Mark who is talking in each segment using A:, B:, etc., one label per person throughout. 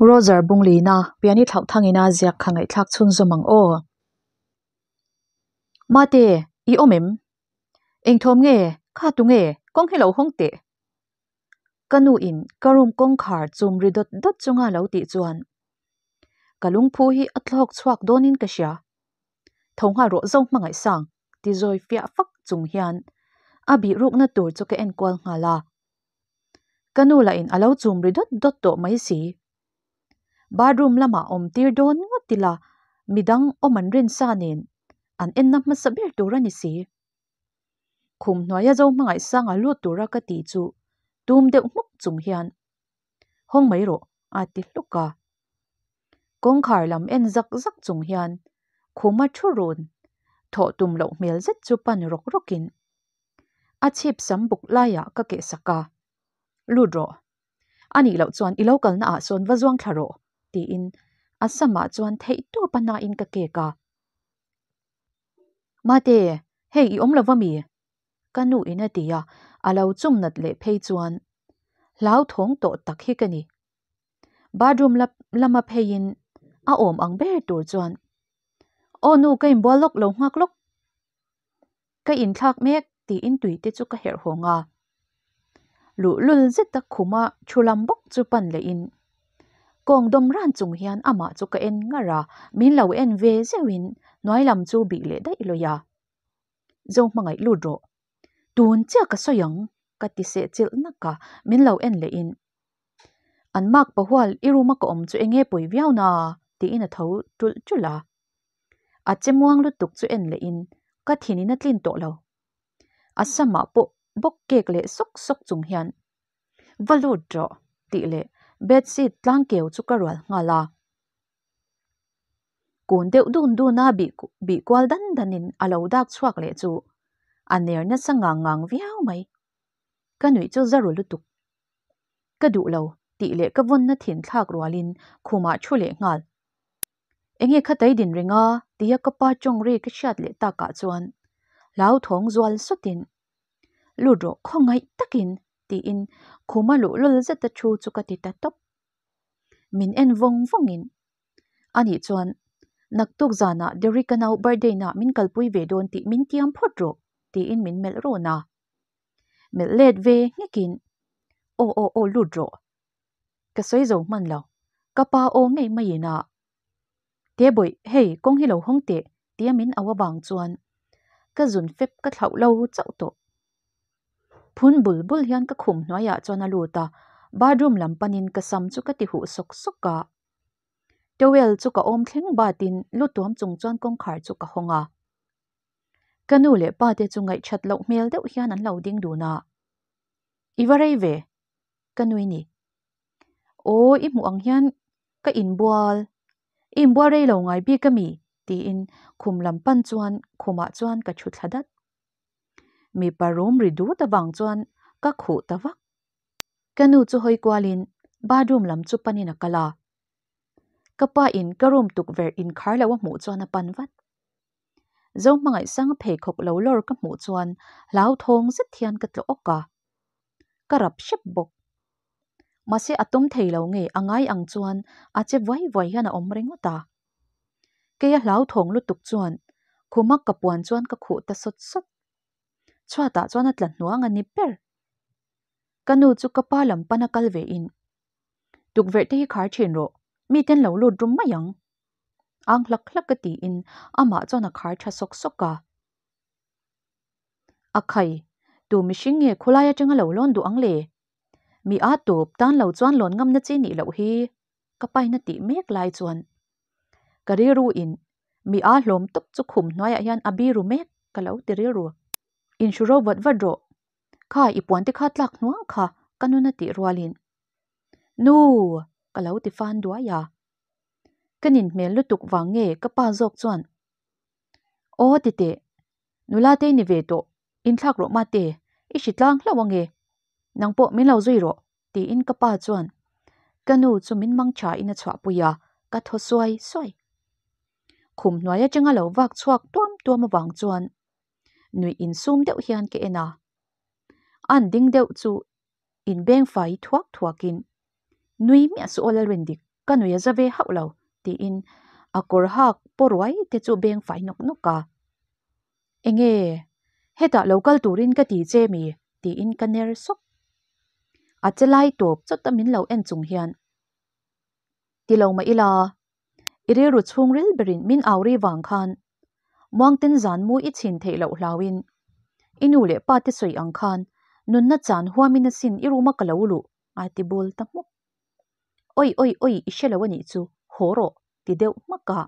A: Roger Bunglina, Piani Thlauhthangina ziak kha ngaihthlak chhunzawm ang aw. Mate, i awm em? Engthawm nge? Kha tu nge? Kawng hi lo hawng teh. Ka nu in ka room kawngkhar chum ri dawt dawt chunga lo tih chuan ka lungphu hi a thlawk chhuak dawnin ka hria. Tho nghal rawh zo hmangaih sang ti zawi fiah fak chung hian a bih rukna tur chu ka en kual nghal a. Ka nu lah in a lo chum ri dawt dawt tawh mai si. Bathroom lamah awm tir dawn ngawt ila midang awm an rin sa nen an enna hmasa ber tur a ni si. Khum hnuaia zo hmangaih sanga lut tura ka ti chu tum deuh hmuk chung hian Hawng mai rawh a ti hluk a. Kawngkhar lam en zak zak chung hian khuma thu run thawh tum loh hmel zet chu pan rawk rawkin a chhip sam buk laiah ka keh sak a, Lut rawh. A nih loh chuan i lo kalna ah sawn va zuang thla rawh tiin a samah chuan theih tawp a hnain ka kek a. Mate, hei i awm lo va mi? Ka nu in a ti a, a lo chum nat leh phei chuan hlauthawng tawh tak hi ka ni. Bathroom lama pheiin a awm ang ber tur chuan, Aw nu ka inbual lawk lo nghak lawk. Ka inthlak mek tiin tui te chu ka herh hawng a. Luhlul zeta khuma thu lam bawk chu pan lehin kawng dawm ran chung hian amah chu ka en ngar a, min lo en ve zeuhin hnuai lam chu bih leh daih lawih a. Zo hmangaih lut rawh. Tun chiah ka sawi ang ka ti seh chilh nak a, min lo en lehin an mak pahual i room a ka awm chu enge pawi viau na tiin a tho tulh tulh a. A che muang lutuk chu en lehin ka thinin a tlin tawh lo. A samah pawh bawk kek leh sawk sawk chung hian va lut rawh tih leh bedsheet tlang keu chu ka rual nghal a. Kun deuh dun dun a bih bih kual dan danin a lo dak chhuak leh chu a ner nasa ngang ngang viau mai. Ka nuih chu za ru lutuk. Ka duh lo tih leh ka vawnna thin thlak rualin khumah thu leh nghal. Enge kha tai din ring a tia ka pa tawng ri ka hriat leh takah chuan hlauthawng zual sawtin lut rawh khawngaih takin tiin khuma luhlul zeta thu chu ka ti ta tawp. Min en vawng vawngin anih chuan naktuk zanah Derek-a nau birthday na min kalpui ve dawn tih min tiam phawt rawh tiin min melh rawn a. Melh let ve nghekin aw aw aw lut rawh. Ka sawi zo hman lo. Ka pa aw ngei maiin a. Tebawih, hei kawng hi lo hawng teh tia min au avang chuan ka zun fep ka thlauh lo chauh tawh. Phun bul bul hian ka khum hnuaiah chuan a lut a, bathroom lam panin ka sam chu ka ti huh sawk sawk a. Towel chu ka awm thleng batin lu tuam chung chuan kawngkhar chu ka hawng a. Ka nu leh pa te chu ngaihthat loh hmel deuh hian an lo ding dun a. I va rei ve? Ka nui ni. Aw, i hmuh ang hian ka inbual. I inbual rei lo ngai bik a mi? tiin khum lam pan chuan khumah chuan ka thu thla dat. Mipa rum ri dut avang chuan ka khuh ta vak. Ka nu chu hawi kualin bathroom lam chu panin a kal a. Ka pa in ka room tukverh inkhar lo a hmuh chuan a pan vat. Zo hmangaih sang pheikhawk lo lawr ka hmuh chuan hlauthawng zet hian ka tlawh awk a. Ka rap hrep bawk. Mahse a tawm thei lo nge a ngai ang chuan a che vuai vuai hian a awm ringawt a. Kei a hlauthawng lutuk chuan khuma ka puan chuan ka khuh ta sawt sawt. Chhuatah chuan a tla hnuang a ni ber. Ka nu chu ka pa lam pana kal ve in Tukverh te hi khar thin rawh, miten lo lut rum mai ang. Ang hlak hlak ka tiin amah chuan a khar tha sawk sawk a. A khai, tu mihring nge khawlai atanga lo lawn duh ang le? Mi a tawp tan lo chuan lawn ngamna chi nih loh hi ka paina tih mek lai chuan ka rilru in mi a hlawm tawp chu khum hnuaiah hian a biru mek ka lo ti rilru. Inhru ro vat vat rawh. Kha i puan te kha tlak hnuang kha ka nuna tih rualin Nu! ka lo ti fan duai a. Ka nin hmel lutuk vang nge ka pa zawk chuan Aw ti teh, nula te ni ve tawh, inthlak rawh mate, i hri tlang hlauh ange, nang pawh min lo zui rawh tiin ka pa chuan ka nu chu min mang tha in a chhuahpui a, ka thaw suai suai. Khum hnuai atanga lo vak chhuak tuam tuam avang chuan nuih insum deuh hian ka en a, an ding deuh chu inbeng fai thuak thuakin nui miah suh aw Lalrindik ka nui a za ve hauh lo tiin a kawr hak paw ruai te chu beng fai nawk nawk a. Enge hetah lo kal turin ka ti che mi tiin ka ner sawk. A che lai tawp chawt a min lo en chung hian ti lo mah ila i rilru chhungril berin min au ri vang khan muangten zan mu i chhin theih loh hlauin i nu leh pa te sawi ang khan nunna chan huamin asin i room a ka lo luh a ti bul ta hmuk. Oi oi oi i hre lo a nih chu haw rawh ti deuh hmak a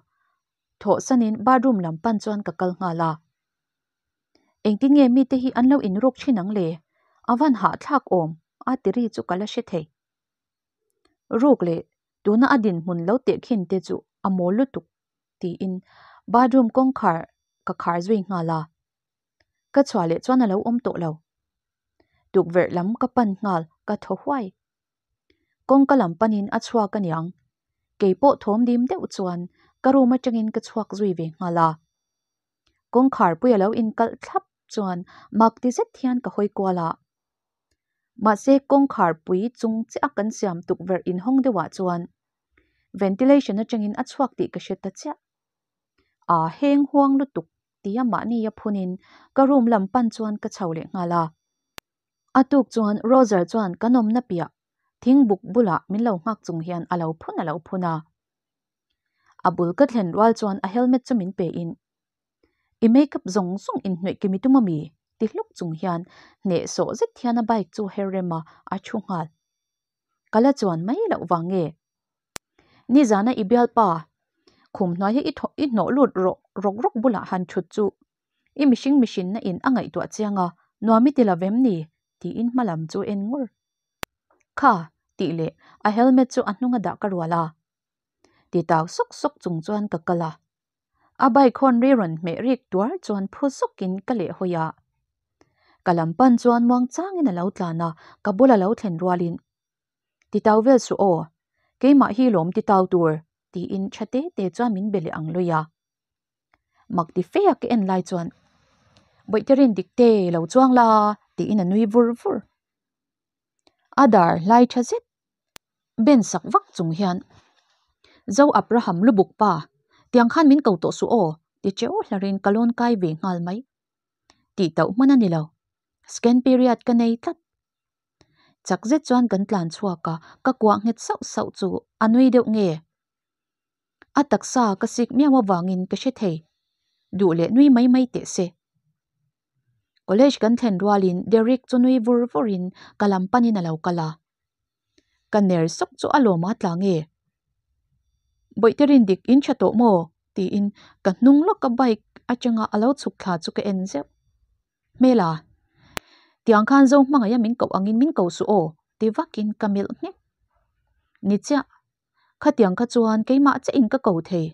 A: thawhsanin bathroom lam pan chuan ka kal nghal a. Engtin nge mite hi an lo inruk thin ang le? A van hahthlak awm a ti ri chu ka la hre thei. Ruk leh tuna a dinhmun lo tehkhin te chu a mawl lutuk tiin bathroom kawngkhar ka khar zui nghal a. Ka chhuah leh chuan a lo awm tawh lo. Tukverh lam ka pan nghal ka thaw huai. Kawngka lam panin a chhuak aniang. Kei pawh thawm dim deuh chuan ka room atangin ka chhuak zui ve nghal a. Kawngkhar pui a lo inkalh thlap chuan mak ti zet hian ka hawi kual a. Mahse kawngkhar pui chung chiah a kan siam tukverh inhawng deuhah chuan ventilation atangin a chhuak tih ka hre ta chiah. Aa heng huang lutuk tia mahni a phunin ka room lam pan chuan ka chho leh nghal a. A tuk chuan Roger chuan kan awmna piah thingbuk bulah min lo nghak chung hian a lo phun a lo phun a. A bul ka thlen rual chuan a helmet chu min pe in I makeup zawng zawng inhnawih kimi tum ami? ti hluk chung hian hnehsawh zet hian a bike chu her rem a, a thu nghal. Ka la chuan mai loh vang nge? Nizana i bialpa khum hnuai hi i hnawh lut rawk rawk bulah han thut chu I mihring mihrinna in a ngaihtuah chiang a, nuam i ti lo vem ni? tiin hma lam chu en ngur. Kha! tih leh a helmet chu a hnung a dah ka rual a. Ti tau sawk sawk chung chuan ka kal a. A bike hawn ri rawn hmeh rik tuar chuan phu zawkin ka leh hawi a. Ka lam pan chuan muang changin a lo tlan a, ka bula lo thlen rualin, Ti tau vel suh aw, keimah hi lawm ti tau tur, tiin tha te te chuan min be leh ang lui a. Mak ti fe a ka en lai chuan Bawihte rin dik te lo chuang la tiin a nui vur vur. A dar hlai tha zet ben sak vak chung hian Zo Abraham lubuk pa tiang khan min ko tawh suh aw ti cheu hlarin ka lawn kai ve nghal mai. Tih tauh hman a ni lo. Scan period ka nei tlat. Chak zet chuan kan tlan chhuak a, ka kuah nghet sauh sauh chu a nui deuh nge? A taksa ka sik miau avangin ka hre thei. Duh leh nui mai mai teh se. College kan thlen rualin Derek chu nui vur vurin ka lam panin a lo kal a. Ka ner sawk chu a lawm a tla nge? Bawihte rindik in tha tawh maw? tiin ka hnung lawka bike atanga a lo chhuk thla chu ka en zeuh. Hmela, tiang khan zo hmangaih a min koh angin min ko suh aw ti vakin ka melh nghek. Ni chiah, khatiang kha chuan keimah chiah in ka ko thei.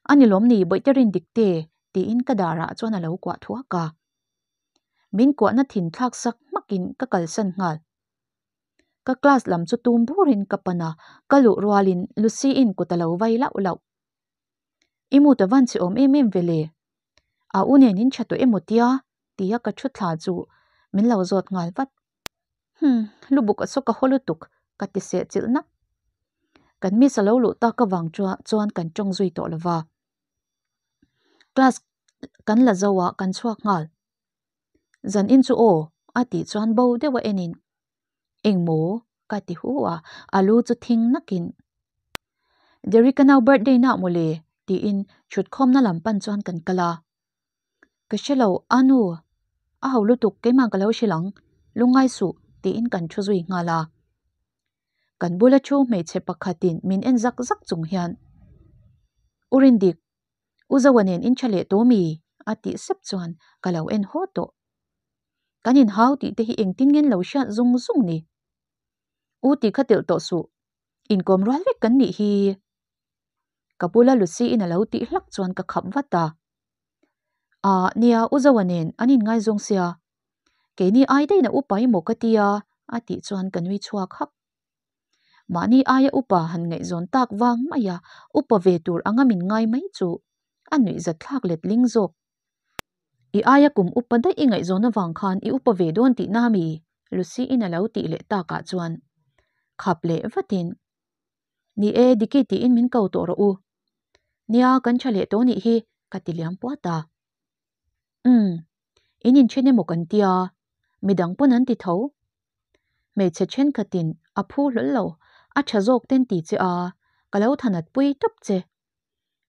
A: A ni lawm ni bawihte rin dik te tiin ka darah chuan a lo kuah thuak a. Min kuahna thin thlak sak hmakin ka kalsan nghal. Ka class lam chu tum burin ka pan a, ka luh rualin Lucy in kut a lo vai lauh lauh. I mu ta van che awm em em ve le? A u nen in tha tawh emaw tia? tia ka thu thla chu min lo zawt nghal vat. Humm, lubuk a saw ka haw lutuk, ka ti seh chilh nak. Kan miss a lo luh tak avang chuan kan tawng zui tawh lova. Class kan la zo a, kan chhuak nghal. Zan in chu aw, a tih chuan bo deuh a en in. Engmaw? ka ti hu a, a lu chu thing nakin. Derek-a nau birthday na mawle tiin thutkhawmna lam pan chuan kan kal a. Ka hre lo, a nu, a ho lutuk keimah ka lo hrilh ang, lungngai suh tiin kan thu zui nghal a. Kan bula thu hmeichhe pakhatin min en zak zak chung hian, U Rindik, U Zoa nen in tha leh tawh mi? a tih sep chuan ka lo en haw tawh. Kan inhau tih te hi engtin ngen lo hriat zung zung ni. U tih kha telh tawh suh, inkawm rual vek kan nih hi. Ka bula Lucy in a lo tih hlak chuan ka khap vat a. Aah nia U Zoa nen an inngaizawng sia, keini ai daih na upa emaw ka tia a tih chuan ka nui chhuak hak. Mahni aia upa han ngaihzawn tak vang mai a, upa ve tur anga min ngai mai chu a nuihzat thlak let ling zawk. I aia kum upa daih i ngaihzawn avang khan i upa ve dawn tih na mi? Lucy-in a lo tih leh takah chuan khap leh vatin. Ni e, Diki tiin min ko tawh rawh u. Nia, kan tha leh tawh nih hi, ka ti liam puat a. Umm, in inthen emaw kan tia, midang pawn an ti tho. Hmeichhe thenkhatin a phu hlawl lo, a tha zawk ten ti che a, ka lo thanat pui tawp che.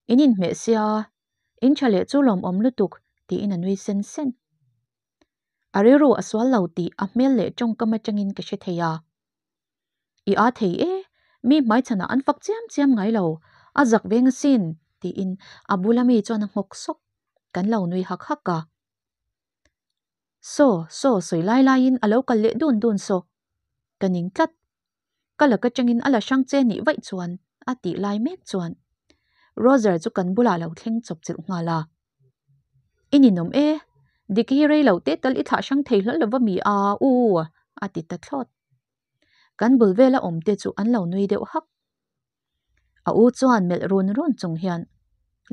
A: In inhmeh sia, in tha leh chu lawmawm lutuk, tiin a nui sen sen. A rilru a sual lo tih a hmel leh tawngkam atangin ka hre thei a. I aa thei e, mi hmaichhanah an fak chiam chiam ngai lo, a zak veng asin, tiin a bula mi chuan a nghawk sawk. Kan lo nui hak hak a. Saw, saw sawi lai laiin a lo kal leh dun dun saw. Ka ning tlat. Ka lak atangin a la hrang che nih vaih chuan a tih lai mek chuan Roger chu kan bulah lo thleng chawp chilh nghal a. I ninawm e, Diki hi rei lo teh tal i thlah hrang thei hlawl lova mi a, u a ti ta thlawt. Kan bul vela awm te chu an lo nui deuh hak. A u chuan melh run run chung hian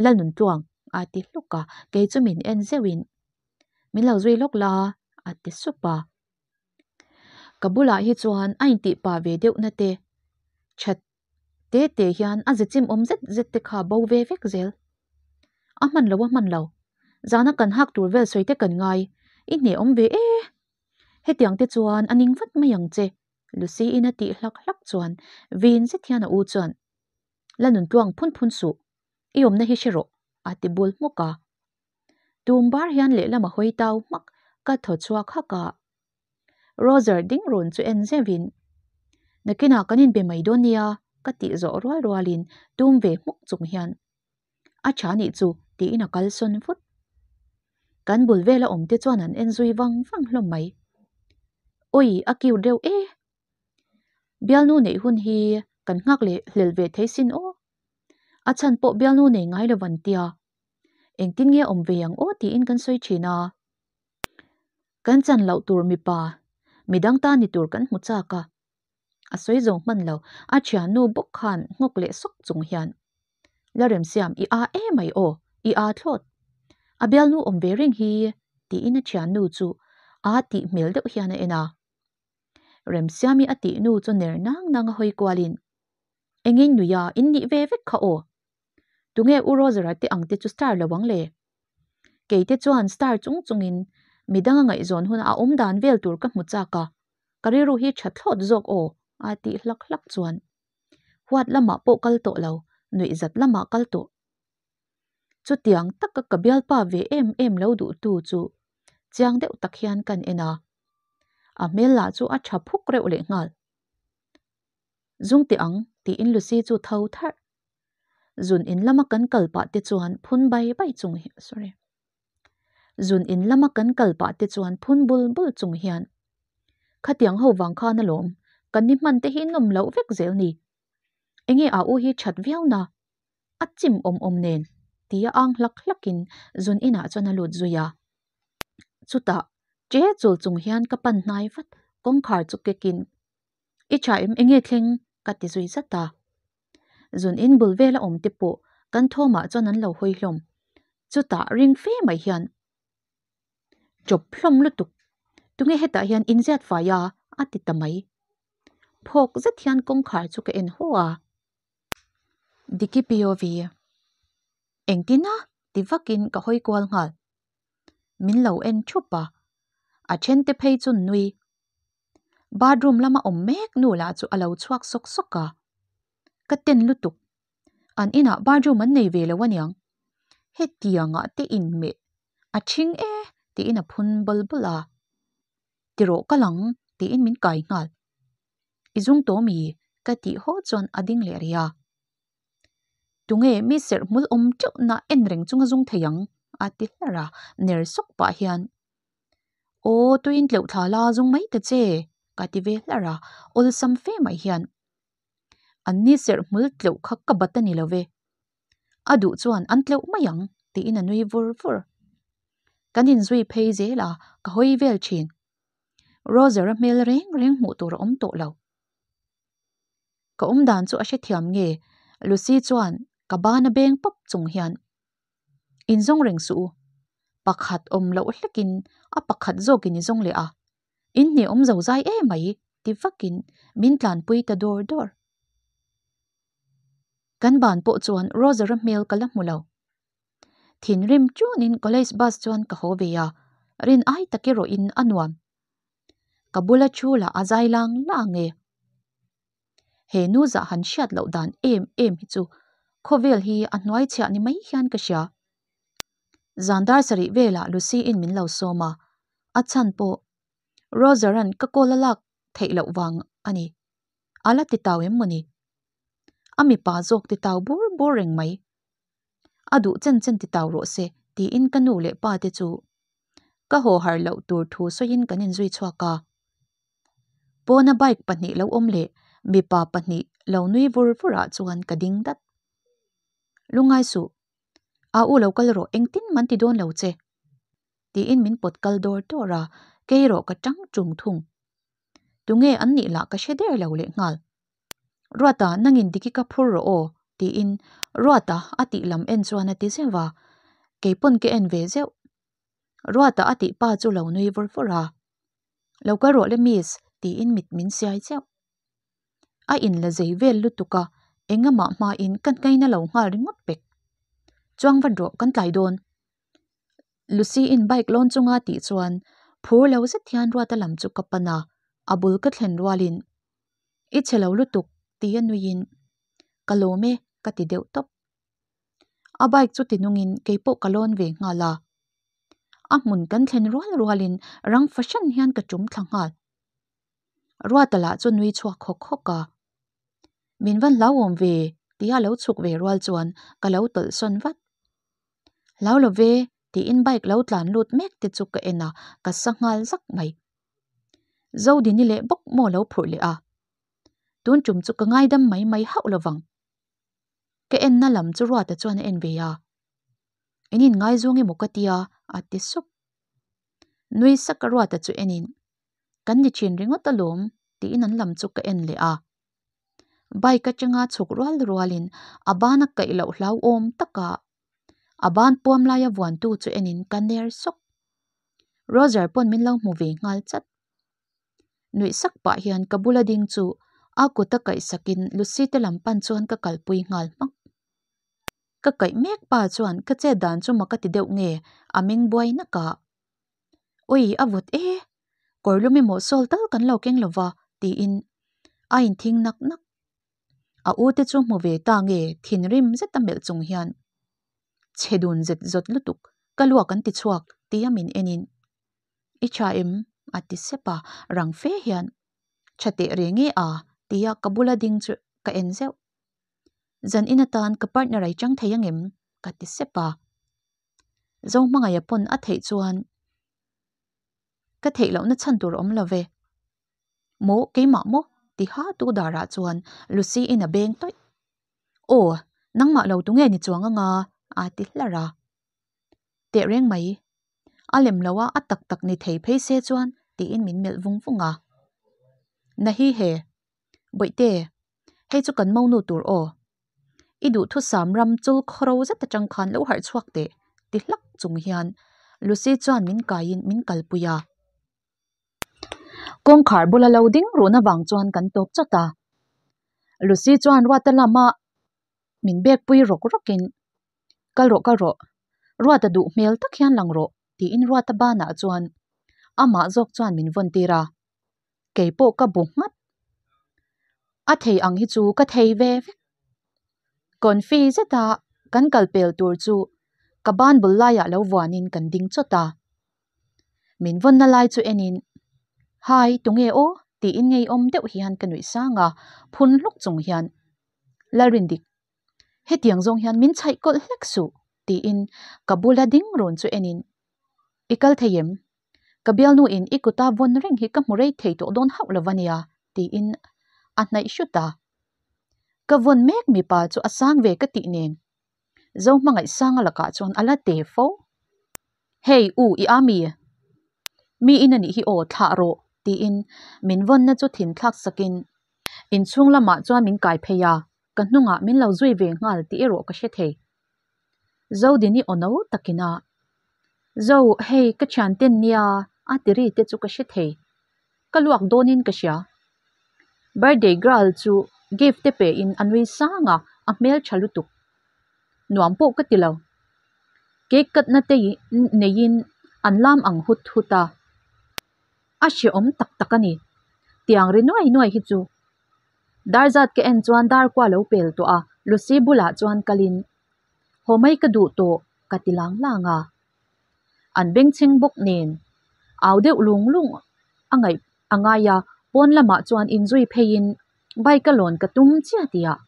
A: Lalnuntluang a ti hluk a, kei chu min en zeuhin min lo zui lawk la a ti sup a. Ka bulah hi chuan a intih pah ve deuh na te that te te hian a ze chim awm zet zet te kha bo ve vek zel. A hman lo a hman lo, zana kan hak tur vel sawi te kan ngai, i hneh awm ve e. Hetiang te chuan a ning vat mai ang che, Lucy in a tih hlak hlak chuan vin zet hian a u chuan la nun tluang phun phun suh, i awmna hi hre rawh a ti bul hmawk a. Tum bar hian lehlam a hawi tau hmak ka thaw chhuak hak a. Roger ding run chu en zeuhin, Nakinah kan inbe mai dawn nia ka tih zawh rual rualin tum ve hmuk chung hian a tha nih chu tiin a kal sawn vut. Kan bul vela awm te chuan an en zui vang vang hlawm mai. Awi a cute deuh e. Bialnu neih hun hi kan nghak leh hlel ve thei sin aw. A chhan pawh bialnu nei ngai lo van tia. Engtin nge awm ve ang aw tiin kan sawi thin a. Kan chan loh tur mipa, midang ta ni tur kan hmu chak a. A sawi zo hman lo, a thiannu bawk khan nghawk leh sawk chung hian, La remsiam i a emai aw, i a thlawt. A bialnu awm ve reng hi, tiin a thiannu chu a tih hmel deuh hian a en a. Remsiami a tih nu chu ner nang nang a hawi kualin, Engin nuia in nih ve vek kha aw. Tunge U Roger-a te ang te chu star lo ang le? Kei te chuan star chung chungin midang a ngaihzawn huna a awm dan vel tur ka hmu chak a, ka rilru hi tha thlawt zawk aw a tih hlak hlak chuan huat lamah pawh kal tawh lo, nuihzat lamah kal tawh. Chutiang taka ka bialpa ve em em lo duhtu chu chiang deuh tak hian kan en a, a hmel lah chu a tha phuk reuh lehnghal. Zung teh ang tiin Lucy chu tho tharh. Zun in lama kan kal pah te chuan phun bai bai chung hi sorry Zun in lama kan kal pah te chuan phun bul bul chung hian khatiang ho vang khan alawm kan ni hman te hi nawm loh vek zel ni. Enge a u hi that viau na a chim awm awm nen tia ang hlak hlakin zun inah chuan a lut zui a. Chutah che chul chung hian ka pan hnai vat kawngkhar chu kekin I tha em enge thleng ka ti zui zat a. Zun in bul vela awm te pawh kan thawmah chuan an lo hawi hlawm. Chutah ring fe mai hian chawp hlawm lutuk. Tunge hetah hian inziat fai a a ti ta mai. Phawk zet hian kawngkhar chu ka en haw a. Diki POV Engtin a? ti vakin ka hawi kual nghal. Min lo en thup a. A then te phei chu nui. Bathroom lama awm mek nu lah chu a lo chhuak sawk sawk a. Ka ten lutuk. An inah bathroom an nei ve lo aniang. Hetiangah te inhmeh a ṭhing e tiin a phun bawl bawl a. Tirawh ka lang tiin min kai nghal. I zung tawh mi? ka tih haw chuan a ding leh rih a. Tunge mi serh hmul awm teuhna en reng chunga zung thei ang? a ti hlar a, ner sawk pah hian Aw tuiin tleuh thla la zung mai ta che ka ti ve hlar a, awlsam fe mai hian An ni serh hmul tleuh kha ka bat a ni lo ve. A duh chuan an tleuh mai ang tiin a nui vur vur. Kan inzui phei zel a, ka hawi vel thin. Roger-a hmel reng reng hmuh tur a awm tawh lo. Ka awm dan chu a hrethiam nge Lucy chuan ka bana beng pawp chung hian Inzawng reng suh u. Pakhat awm loh hlekin a pakhat zawkin i zawng leh a. In hne awm zo zai em mai ti vakin min tlanpui ta dawr dawr. Kan ban pawh chuan Roger-a hmel ka la hmu lo. Thinrim ṭunin college bus chuan ka haw ve a, rin ai tak erawhin a nuam. Ka bula thu lah a zai lang lang e. He nu zah han hriat loh dan em em hi chu khawvel hi a hnuai chhiah ni mai hian ka hria. Zan dar sarih velah Lucy-in min lo sawm a, a chhan pawh Roger-a'n ka call a lak theih loh vang a ni. A la ti tau em mawni? A mipa zawk ti tau bur bur reng mai. A duh chen chen ti tau rawh se tiin ka nu leh pa te chu ka haw harh loh tur thu sawiin kan inzui chhuak a. Pawna bike pahnih lo awm leh mipa pahnih lo nui vur vur ah chuan ka ding dat. Lungngai suh, a u lo kal rawh engtin man ti dawn lo che tiin min pawt kal dawr dawr a, kei erawh ka tang tung thung. Tunge an nih lah ka hre der lo lehnghal. Ruata nangin diki ka phur rawh aw tiin Ruata a tih lam en chuan a ti zeuh a, keipawn ka en ve zeuh. Ruata a tih pa chu lo nui vur vur a, Lo kal rawh le miss tiin mit min siai zeuh. A in la zei vel lutuk a, engamah hmain ka ngaina lo nghal ringawt pek. Chuang vat rawh kan tlai dawn. Lucy-in bike lawn chunga tih chuan phur lo zet hian Ruata lam chu ka pan a, a bul ka thlen rualin I chhe lo lutuk tia nuiin Ka lawm e ka ti deuh tawp. A bike chu ti nungin keipawh ka lawn ve nghal a, a hmun kan thlen rual rualin rang fahran hian ka tum thla nghal. Ruata lah chu nui chhuak hawk hawk a, Min van hlauhawm ve tia lo chhuk ve rual chuan ka lo tawlh sawn vat. Hlau lo ve tiin bike lo tlan lut mek te chu ka en a, ka sa nghal zak mai. Zodini leh bawk maw lo phurh leh a, tun tum chu ka ngaidam mai mai hauh lo vang. Ka enna lam chu Ruata chuan a en ve a, In inngaizawng emaw ka tia a ti sup. Nui sak a Ruata chu enin, Kan ni thin ringawt alawm tiin an lam chu ka en leh a. Bike atanga chhuk rual rualin a ban a kaih loh hlauhawm taka a ban puam laia vuantu chu enin ka ner sawk. Roger pawn min lo hmu ve nghal chat. Nuih sak pah hian ka bula ding chu a kut a kaih sakin Lucy te lam pan chuan ka kalpui nghal hmak. Ka kaih mek pa chuan ka chet dan chu mak a ti deuh nge a meng buai nak a. Ui a vawt e, kawr lum emaw sawl tal kan lo keng lova tiin a inthing nak nak. A u te chu hmu ve ta nge thinrim zet a melh chung hian chhe dun zet zawt lutuk ka luak an ti chhuak tia min enin I tha em? a ti sep a, rang fe hian tha teh reng e a tia ka bula ding chu ka en zeuh. Zan in atan ka partner ai chang thei angem? ka ti sep a. Zohmangaia pawn a theih chuan ka theih lohna chhan tur awm lo ve. Maw keimah maw? ti ha tu darah chuan Lucy in a beng tawih. Aw, nangmah lo tunge ni chuang anga? a ti hlar a. Teh reng mai. A lem lo a, a tak tak ni thei phei se chuan tiin min melh vung vung a. Nahi he, Bawihte, hei chu kan monu tur aw. I duhthusam ram chul khawro zet atang khan lo harh chhuak teh ti hlak chung hian Lucy chuan min kaiin min kalpui a. Kawngkhar bula lo ding run avang chuan kan tawp chawt a. Lucy chuan Ruata lama min bek pui rawk rawkin Kal rawh kal rawh, Ruata duh hmel tak hian lang rawh tiin Ruata banah chuan amah zawk chuan min vawn tir a. Kei pawh ka bu nghat. A thei ang hi chu ka thei ve vek. Confi zeta kan kal pel tur chu ka ban bul laiah lo vuanin kan ding chawt a. Min vawnna lai chu enin, Hai, tunge aw? tiin ngeiawm deuh hian ka nuih sang a, phun hluk chung hian, Lalrindik, hetiang zawng hian min chhaih kawlh hlek suh, tiin ka bula ding run chu enin, I kal thei em? Ka bialnu in i kuta vawn reng hi ka hmu rei thei tawh dawn hauh lo va nia, tiin a hnaih hrut a. Ka vawn mek mipa chu a sang ve ka tih nen Zohmangaih sanga lakah chuan a la te fo. Hey u i ami? Mi in a nih hi aw thlah rawh tiin min vawnna chu thin thlak sakin inchhung lamah chuan min kai phei a, ka hnungah min lo zui ve nghal tih erawh ka hre thei. Zodini aw no takin a, Zo, hei ka thianten nia a ti ri te chu ka hre thei. Ka luak dawnin ka hria. Birthday girl chu gift te pein a nui sang a, a hmeltha lutuk. Nuam pawh ka ti lo. Cake cut na te neiin an lam ang hut hut a. A hrehawm tak tak a ni. Tiang ri nuai nuai hi chu. Dar zat ka en chuan dar kua lo pel tawh a, Lucy bulah chuan kalin haw mai ka duh tawh ka ti lang lang a. An bengchheng bawk nen au deuh lung lung a ngaih a ngai a, pawn lamah chuan inzui pheiin bike a lawn ka tum chiah tih ah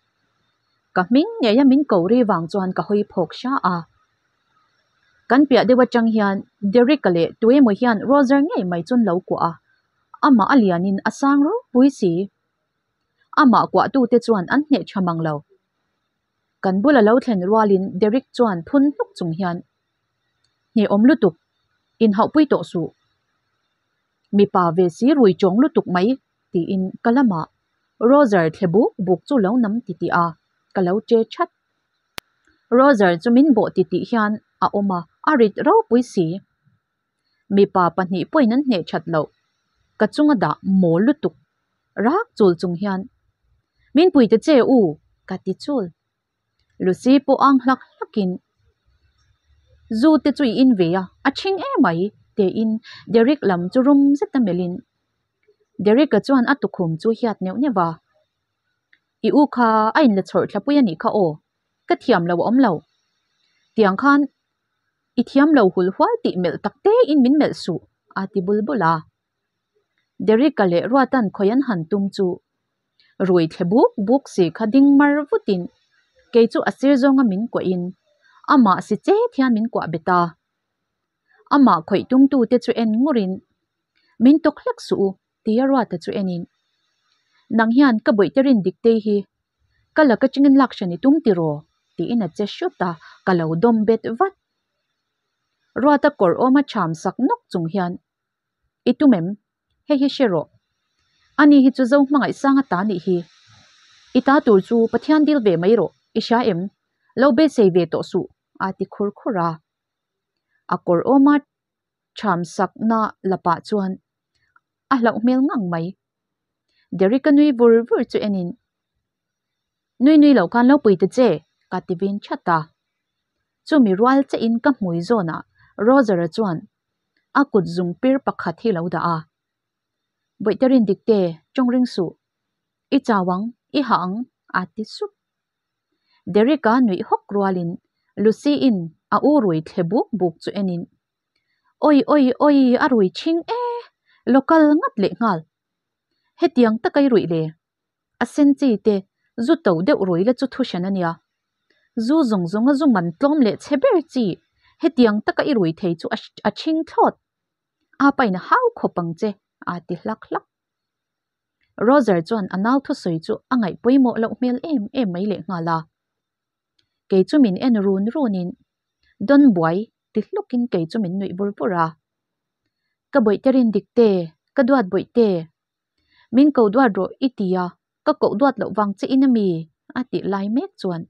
A: ka hming ngei a min ko ri vang chuan ka hawi phawk hra a. Kan piah deuh atang hian Derek-a leh tuemaw hian Roger ngei mai chu an lo kuah a, amah a lianin a sang ropui si. Amah kuahtute chuan an hneh tha mang lo. Kan bula lo thlen rualin Derek chuan phun hluk chung hian, Hnehawm lutuk, inhauhpui tawh suh. Mipa ve si rui chawng lutuk mai tiin ka lamah Roger thle buk buk chu lo nam titih a, ka lo che that. Roger chu min bawh titih hian a awm a, a rit ropui si. Mipa pahnih pawhin an hneh that loh, ka chunga dah mawl lutuk rak chul chung hian, Min pui ta che u, ka ti chul. Lucy pawh ang hlak hlakin, Zu te chu i in ve a, a ṭhing emai, tiin Derek lam chu rum zet a melhin. Derek-a chuan a tukhum chu hiat neuh neuh a, I u kha a inla chhawrh thlapui a nih kha aw, ka thiam lo a awm lo. Tiang khan i thiam lo hul hual tih melh tak tein min melh suh, a ti bul bul a. Derek-a leh Ruata'n khawi an han tum chu rui thle buk buk si kha ding mar vutin kei chu a sir zawnga min kuahin amah si chet hian min kuah bet a. Amah khawih tumtute chu en ngurin, Min tawk hlek suh u, tia Ruata chu enin, Nang hian ka bawihte rin dik tei hi ka la ka chingin lak hran i tum tiraw? tiin a che hrut a, ka lo dawm bet vat. Ruata kawr awma cham sak nawk chung hian, I tum em? Hei hi hre rawh. Ani hi chu zo hmangaih sang ata nih hi. I ta tur chu Pathian dil ve mai rawh, i hria em? Lo beisei ve tawh suh, a ti khur khur a. A kawr awma ṭham sakna lapah chuan a hlauh hmel ngang mai. Derek-a nui vur vur chu enin, Nui nui loh khan lo pui ta che, ka ti vin chat a. Chumi rual chein ka hmui zawnah Roger-a chuan a kut zung pir pakhat hi lo dah a. Bawihte rin dik te, tawng ring suh. I chau ang, i hah ang, a ti sup. Derek-a nuih hawk rualin Lucy-in a u rui thle buk buk chu enin, Awi awi awi a rui chhing e, local ngat leh nghal. Hetiang taka i ruih le? A sen chi te zu to deuh rui la chu thu hran a nia. Zu zawng zawnga zu man tlawm leh chhe ber chi hetiang taka i rui thei chu a chhing thlawt. A pain a hau khawp ang che a ti hlak hlak. Roger chuan a nau thusawi chu a ngaih pawimawh loh hmel em em mai leh nghal a. Kei chu min en run runin Don buai ti hlukin kei chu min nuih vur vur a. Ka bawihte rin dik te, ka duat bawihte. Min ko duat rawh i ti a, ka koh duat loh vang che in a mi? a tih lai mek chuan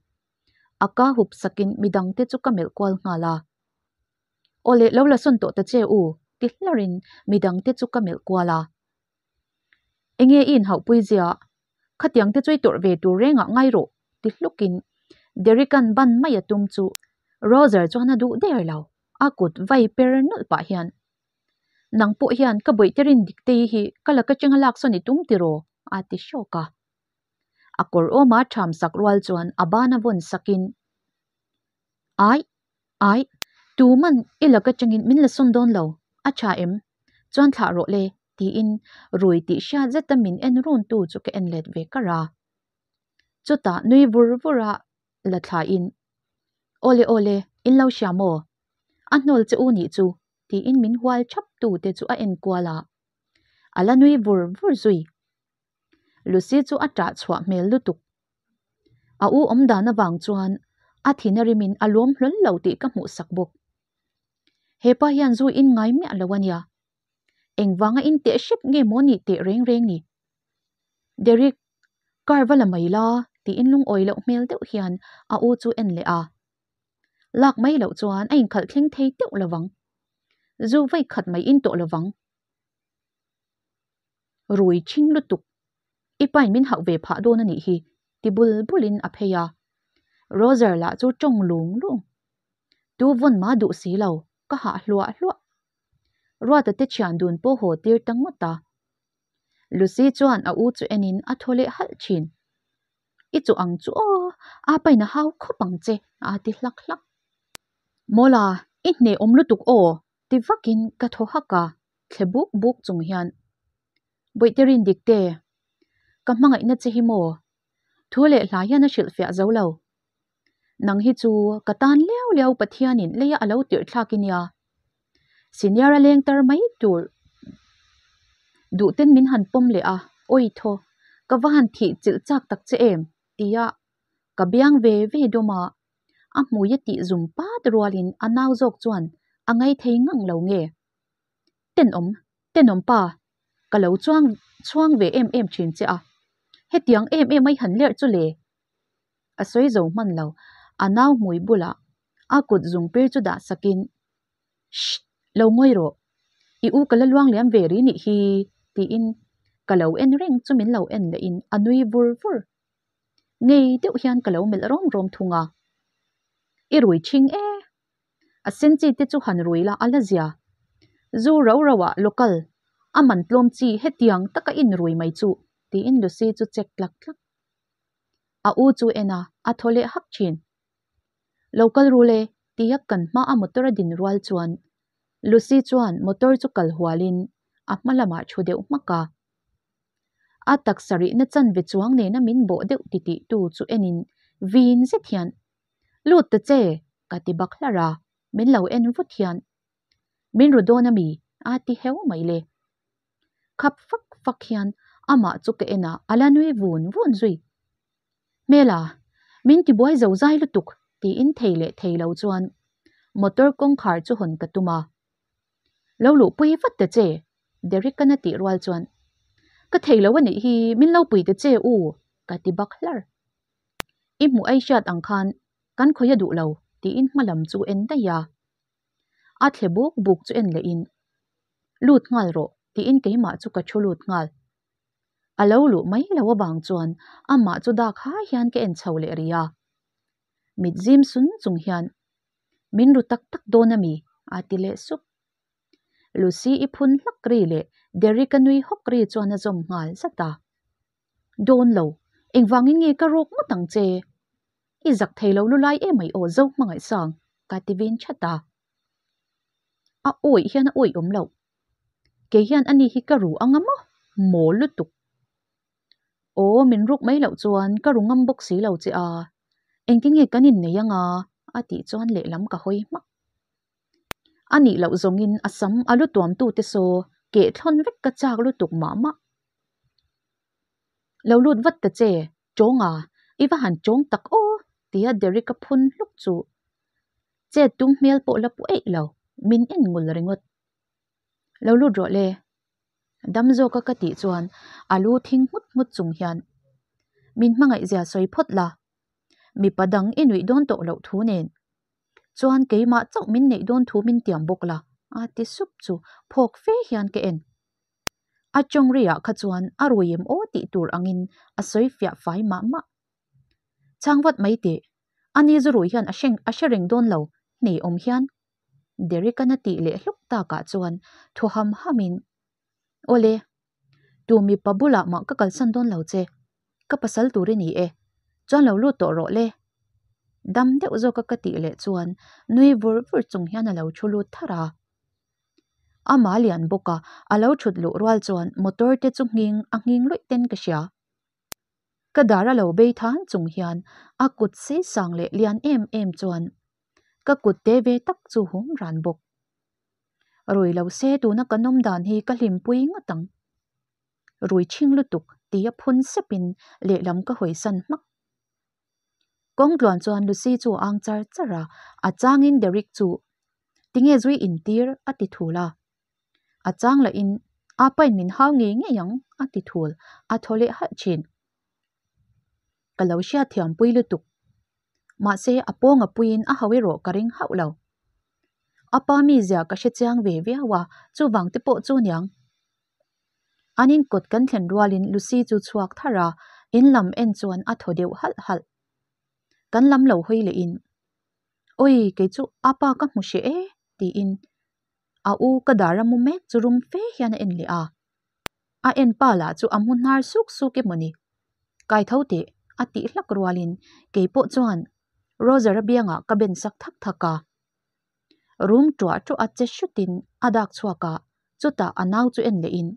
A: a ka hup sakin midangte chu ka melh kual nghal a. Aw leh lo la sawn tawh ta che u ti hlarin midangte chu ka melh kual a. Enge i inhauhpui zia? Khatiang te chu i tawrh ve tur rengah ngai rawh ti hlukin Derek-a'n ban mai a tum chu Roger chuan a duh der lo, a kut vai per nawlh pah hian Nang pawh hian ka bawihte rin dik te hi ka la ka chenga lak sawn i tum tiraw? a ti hrawk a. A kawr awma ṭham sak rual chuan a bana vawn sakin, Ai, ai, tuman i la ka chengin min la sawn dawn lo, a ṭha em? Chuan thlah rawh le, tiin rui tih hriat zeta min en runtu chu ka en let ve kar a. Chutah nui vur vur a la thlain, Awle awle, in lo hria maw? A hnawl che u nih chu, tiin min hual thap tu te chu a en kual a. A la nui vur vur zui. Lucy chu a ṭah chhuah hmel lutuk. A u awm dan avang chuan a thin a rimin a luam hlawl lo tih ka hmuh sak bawk. He pa hian zu in ngai miah lo a nia. Engvanga in teh hrep nge maw nih teh reng reng ni? Derek, car va la mai la tiin lungawi loh hmel deuh hian a u chu en leh a. Lak mai loh chuan a inkhalh thleng thei teuh lovang. Zu vawi khat mai in tawh lovang. Rui chhing lutuk. I pain min hauh ve phah dawn a nih hi ti bul bulin a phei a. Roger lah chu tawng lung lung. Tu vawn mah duh si lo, ka hah hluah hluah. Ruata te thian dun pawh haw tir ta ngawt a. Lucy chuan a u chu enin a thaw leh halh thin. I chu ang chu aw, a pain a hau khawp ang che, a ti hlak hlak. Mawla, i hneh awm lutuk aw, ti vakin ka thaw hak a, thle buk buk chung hian. Bawihte rin dik te, ka hmangaihna che hi maw? Thu leh hla hian a hrilhfiah zo lo. Nang hi chu ka tan liau liau Pathianin leia a lo tirh thlak i nia. Senior a leng tar mai tur duhten min han pawm leh a, Awi thaw, ka va han thih chilh chak tak che em? tia ka biang ve ve dawm a, a hmui a tih zum pat rualin a nau zawk chuan a ngaithei ngang lo nge? Tenawm, tenawm pa, ka lo chuang chhuang ve em em thin che a, hetiang em em a i han lerh chu le? A sawi zo hman lo, a nau hmui bulah a kut zung pir chu dah sakin, Shh! Lo ngawi rawh, i u ka la luang liam ve ri nih hi, tiin ka lo en reng chu min lo en lehin a nui vur vur. Ngei deuh hian ka lo melh rawm rawm thung a, I rui chhing e! A sen chi te chu han rui la a la zia. Zu rau rau ah local a man tlawm chi hetiang taka in rui mai chu, tiin Lucy chu check tlak tlak. A u chu en a, a thaw leh hak thin. Lo kal ru le, tia kan hma a motor a din rual chuan Lucy chuan motor chu kal hualin a hma lamah thu deuh hmak a. A taksa rihna chanve chuang nena min bawh deuh titih tu chu enin vin zet hian, Lut ta che! ka ti bak hlar a, min lo en vut hian, Min ru dawn a mi? a ti heu mai le. Khap fak fak hian amah chu ka en a, a la nui vun vun zui. Hmela, min ti buai zo zai lutuk tiin thei leh thei lo chuan motor kawngkhar chu hawn ka tum a. Lo luhpui vat ta che, Derek-an a tih rual chuan, Ka thei lo a nih hi, min lo pui ta che u, ka ti bak hlar. I hmuh ai hriat ang khan kan khawih a duh lo tiin hma lam chu en daih a. A thle buk buk chu en leh in, Lut nghal rawh tiin keimah chu ka thu lut nghal. A lo luh mai lo avang chuan amah chu dak hai hian ka en chho leh rih a. Mit zim sun chung hian, Min ru tak tak dawn a mi? a ti leh sup. Lucy i phun hlak ri leh Derek-a nui hawk ri chuan a zawm nghal zat a. Dawn lo, engvangin nge ka rawk ngawt ang che? I zak thei lo lulai em mai aw zo hmangaihsang, ka ti vin chat a. A awih hian a awih awm loh. Kei hian ani hi ka ru anga maw? Mawl lutuk. Aw, min ruk mai loh chuan ka ru ngam bawk si lo che a, engtin nge kan innei anga? a tih chuan lehlam ka hawi hmak. A nih loh zawngin a sam a lu tuamtute saw keh thlawn vek ka chak lutuk mah mah. Lo lut vat ta che, tawng a, i va han tawng tak aw, tia Derek-a phun hluk chu. Chet tum hmel pawh la pu eih lo, min en ngul ringawt. Lo lut rawh le, dam zawka ka tih chuan a lu thing nghut nghut chung hian, Min hmangaihzia sawi phawt la, mipa dang i nuih dawn tawh loh thu nen chuan keimah chauh min neih dawn thu min tiam bawk la, a ti sup chu phawk fe hian ka en. A tawng riah kha chuan a rui em aw tih tur angin a sawi fiah fai mah mah. Chhang vat mai teh, ani zu rui hian a hreng a hre reng dawn lo, hnei awm hian. Derek-an a tih leh hluk takah chuan thaw ham hamin, Awle, tu mipa bulah mah ka kalsan dawn lo che, ka pasal tur i ni e, chuan lo lut tawh rawh le. Dam deuh zawka ka tih leh chuan nui vur vur chung hian a lo thu lut thar a. Amah lian bawk a, a lo thut luh rual chuan motor te chu nghing a nghing luih ten ka hria. Ka dar a lo bei than chung hian a kut sei sang leh lian em em chuan ka kut te ve tak chu hum ran bawk. Rui lo se tuna kan awm dan hi ka hlimpui ngawt ang. Rui chhing lutuk tia phun sepin lehlam ka hawisan hmak. Kawng tluan chuan Lucy chu a ang char char a, a changin Derek chu tinge zui intir a ti thul a. A chang lahin a pain min hau ngei ngei ang a ti thul, a thaw leh halh thin. Ka lo hriat thiam pui lutuk. Mahse a pawnga puiin a hau erawh ka ring hauh lo. A pa mizia ka hre chiang ve viau a, chuvang te pawh chu niang. An inkawt kan thlen rualin Lucy chu chhuak thar a, in lam en chuan a thaw deuh halh halh. Kan lam lo hawi leh in, Awi kei chu apa ka hmu hreh e tiin a u ka dar a mu mek chu rum fe hian a en leh a. A en pa lah chu a mu hnar suk suk emaw ni. Kai tho teh a tih hlak rualin kei pawh chuan Roger-a biangah ka ben sak thak thak a. Rum tuah tuah a che hrutin a dak chhuak a, chutah a nau chu en leh in,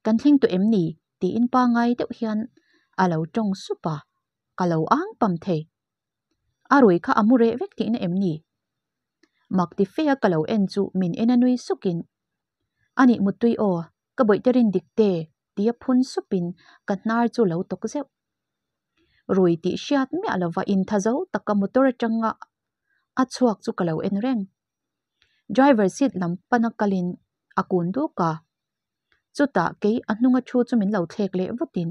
A: Kan thleng tawh em ni? tiin pangai deuh hian a lo tawng sup a, ka lo ang pam thei. A rui kha a mu reh vek tihna em ni? Mak ti fe a ka lo en chu min en a nui sukin, Anih muttui aw, ka bawihte rin dik te tia phun supin ka hnar chu lo tawk zeuh. Rui tih hriat miah lova intha zo taka motor atanga a chhuak chu ka lo en reng. Driver seat lam pana kalin a kun duk a, chutah kei a hnunga thu chu min lo thlek leh vutin,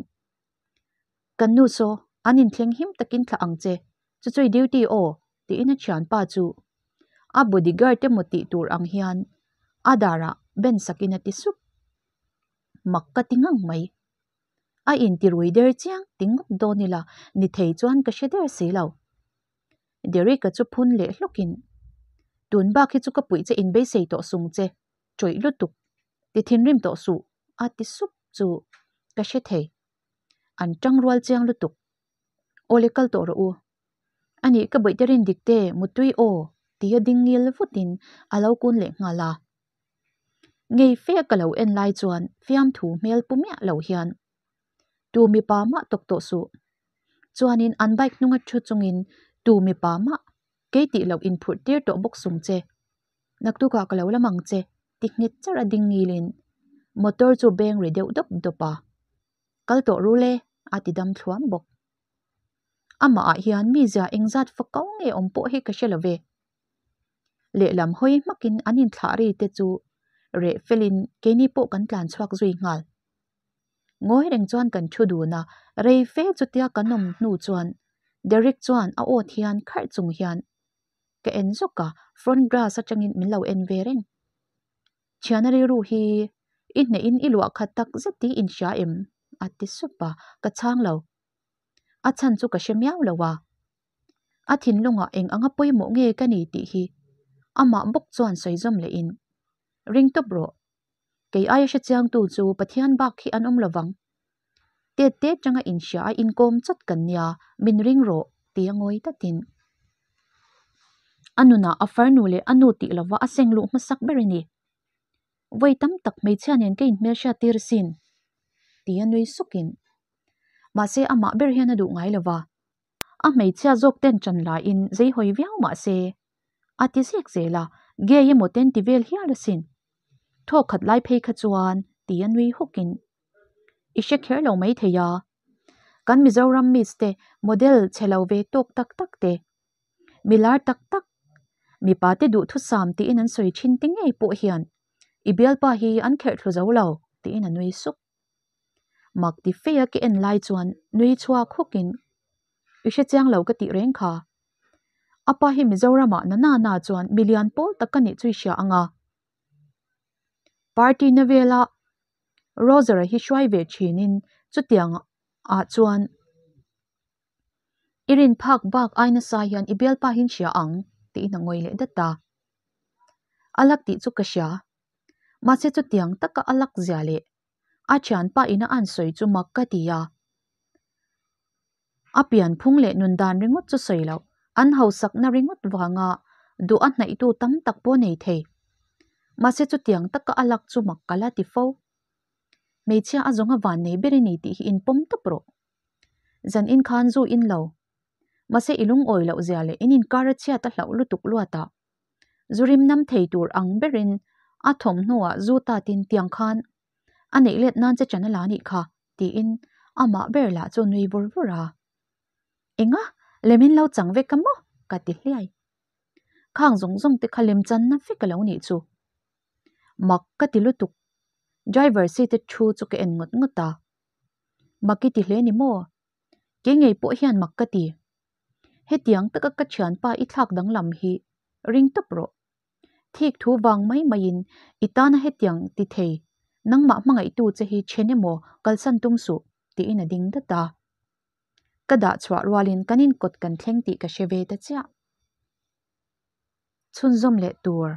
A: Kan nu saw, an inthleng him takin thlah ang che, chu chu i duty aw tiin a thianpa chu a bodyguard emaw tih tur ang hian a darah ben sakin a ti sup. Mak ka ti ngang mai. A intirui der chiang ti ngawt dawn ila ni thei chuan ka hre der si lo. Derek-a chu phun leh hlawkin, Tun bak hi chu ka puih che inbeisei tawh sung che, tawih lutuk, ti thinrim tawh suh a ti sup chu ka hre thei. An tang rual chiang lutuk. Awle kal tawh rawh u. Anih ka bawihte rin dik te mutui aw tia ding ngil vutin a lo kun leh nghal a. Ngei fe ka lo en lai chuan fiamthu hmel pu miah lo hian tu mipa mah tawk tawh suh. Chuanin an bike hnunga thu chungin tu mipa mah kei tih loh inphurh tir tawh bawk sung che. Naktukah ka lo lam ang che ti nghet char a ding ngilin motor chu beng ri deuh dawp dawp a. Kal tawh rul e a ti dam thluam bawk. Amah ah hian mi zia engzat fako nge awm pawh hi ka hre lo ve. Lehlam hawi hmakin an inthlah ri te chu reh felin keini pawh kan tlan chhuak zui nghal. Ngawi reng chuan kan thu dun a, rei fe chutia kan awm hnu chuan Derek chuan a awt hian kharh chung hian ka en zawk a, front glass atangin min lo en ve reng. Thiana rilru hi i hnehin i luah khat tak zet tih in hria em? a ti sup a, ka chhang lo. A chhan chu ka hre miau lo a. A thinlungah eng anga pawimawh nge ka ni tih hi amah bawk chuan sawi zawm lehin, Ring tawp rawh. Kei aia hre chiangtu chu Pathian bak hi an awm lo vang. Tet te atanga inhria a inkawm chawt kan nia, min ring rawh ti a ngawi tatin. A nunah a farnu leh a nu tih lova a seng luh hmasak ber a ni. Vawi tam tak hmeichhia nen ka inhmelhriat tir asin ti a nui sukin. Mahse amah ber hian a duh ngai lova. A hmeichhia zawk ten ṭan laiin zei hawi viau mah se, a ti zek zel a, gay emaw ten ti vel hial asin. Thawk khat lai phei kha chuan ti a nui hukin i hre kher lo mai thei a. Kan Mizoram miss te model chhe lo ve tawk tak tak te, milar tak tak, mipa te duhthusam tiin an sawi thin te ngei pawh hian i bialpa hi an kherh thlu zo lo tiin a nui suk. Mak ti fei a ka en lai chuan nui chhuak hukin i hre chiang lo ka tih reng kha. A pa hi Mizoramah na na na chuan milian pawl tak ka nih chu i hria ang a. Party na vela Roger-a hi hruai ve thinin chutiang ah chuan i rin phak bak ai nasa hian i bialpa hi in hria ang tiin a ngawi leh dat a. A lak tih chu ka hria. Mahse chutiang taka a lak zia leh a thianpa ina an sawi chu mak ka ti a. A pian phung leh nun dan ringawt chu sawi loh, an hausakna ringawt vanga duh a hnaihtu tam tak pawh nei thei. Mahse chutiang taka a lak chu mak ka la ti fo. Hmeichhia a zawnga van nei ber i ni tih hi inpawm tawp rawh. Zan in khan zu in lo. Mahse i lungawi loh zia leh in inkar a chhiat a hlauh lutuk luat ah. Zu rim nam thei tur ang berin a thawmhnaw ah zu tatin tiang khan a neih let nan che chan a la nih kha tiin amah ber lah chu nui vur vur a. Enga? Lemin lo chang vek a maw? ka ti hliai. Khang zawng zawng te kha lem channa vek a lo nih chu. Mak ka ti lutuk. Driver seat a thu chu ka en ngawt ngawt a. Mak i ti hle ni maw? Kei ngei pawh hian mak ka ti. Hetiang taka ka thianpa i thlak danglam hi ring tawp rawh. Thik thu vang mai maiin i tana hetiang ti thei nangmah hmangaihtu che hi then emaw kalsan tum suh tiin a ding dat a. Ka dah chhuah rualin kan in kawt kan thleng tih ka hre ve ta chiah. Chhunzawm leh tur.